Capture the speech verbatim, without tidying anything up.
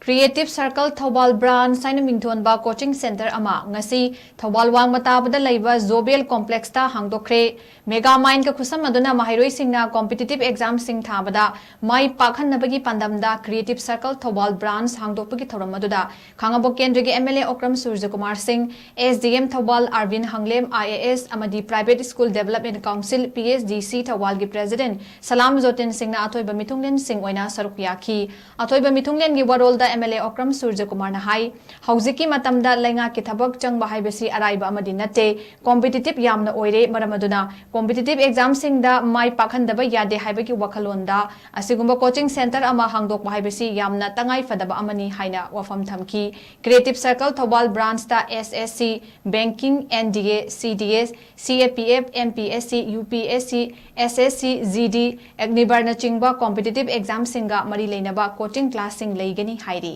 Creative Circle Thoubal Branch ꯍꯥꯏꯅ ꯃꯤꯡꯊꯣꯟꯕ coaching centre ꯑꯃ ꯉꯁꯤ ꯊꯧꯕꯥꯜ ꯋꯥꯡꯃ ꯇꯥꯕꯗ ꯂꯩꯕ Zobel Complexꯇ ꯍꯥꯡꯗꯣꯛꯈ꯭ꯔꯦ꯫ Mega Mindꯀ ꯈꯨꯠꯁꯝꯅꯗꯨꯅ ꯃꯍꯩꯔꯣꯏꯁꯤꯡꯅ competitive examꯁꯤꯡ ꯊꯥꯕꯗ ꯃꯥꯏ ꯄꯥꯛꯍꯟꯅꯕꯒꯤ ꯄꯥꯟꯗꯝꯗ Creative Circle Thoubal Branch ꯍꯥꯡꯗꯣꯛꯄꯒꯤ ꯊꯧꯔꯝ ꯑꯗꯨꯗ ꯈꯥꯉꯕꯣꯛ ꯀꯦꯟꯗ꯭ꯔꯒꯤ M L A ꯑꯣꯀ꯭ꯔꯝ ꯁꯨꯔꯖꯀꯨꯃꯥꯔ ꯁꯤꯡ, S D M Thoubal ꯑꯔꯕꯤꯟ ꯍꯪꯂꯦꯝ I A S ꯑꯃꯗꯤ Private School Development Council P S D C ꯊꯧꯕꯥꯜꯒꯤ President ꯁꯂꯥꯝ ꯖꯣꯇꯤꯟ ꯁꯤꯡꯅ ꯑꯊꯣꯏꯕ ꯃꯤꯊꯨꯡꯂꯦꯟꯁꯤꯡ ꯑꯣꯏꯅ ꯁꯔꯨꯛ ꯌꯥꯈꯤ꯫ ꯑꯊꯣꯏꯕ ꯃꯤꯊꯨꯡꯂꯦꯟꯒꯤ ꯋꯥꯔꯣꯜꯗ M L A ꯑꯣꯀ꯭ꯔꯝ ꯁꯨꯔꯖꯀꯨꯃꯥꯔꯅ ꯍꯥꯏ, ꯍꯧꯖꯤꯛꯀꯤ ꯃꯇꯝꯗ ꯂꯩꯉꯥꯛꯀꯤ ꯊꯕꯛ ꯆꯪꯕ ꯍꯥꯏꯕꯁꯤ ꯑꯔꯥꯏꯕ ꯑꯃꯗꯤ ꯅꯠꯇꯦ, competitive ꯌꯥꯝꯅ ꯑꯣꯏꯔꯦ꯫ ꯃꯔꯝ ꯑꯗꯨꯅ competitive examꯁꯤꯡꯗ ꯃꯥꯏ ꯄꯥꯛꯍꯟꯗꯕ ꯌꯥꯗꯦ ꯍꯥꯏꯕꯒꯤ ꯋꯥꯈꯜꯂꯣꯟꯗ ꯑꯁꯤꯒꯨꯝꯕ coaching centre ꯑꯃ ꯍꯥꯡꯗꯣꯛꯄ ꯍꯥꯏꯕꯁꯤ ꯌꯥꯝꯅ ꯇꯉꯥꯏ ꯐꯗꯕ ꯑꯃꯅꯤ ꯍꯥꯏꯅ ꯋꯥꯐꯝ ꯊꯝꯈꯤ꯫ Creative Circle Thoubal Branchꯇ S S C, Banking, N D A, C D S, C A P F, M P S C, U P S C, S S C G D, Agniveerꯅꯆꯤꯡꯕ competitive examꯁꯤꯡꯒ ꯃꯔꯤ ꯂꯩꯅꯕ coaching classꯁꯤꯡ ꯂꯩꯒꯅꯤ ꯍꯥꯏꯔꯤ꯫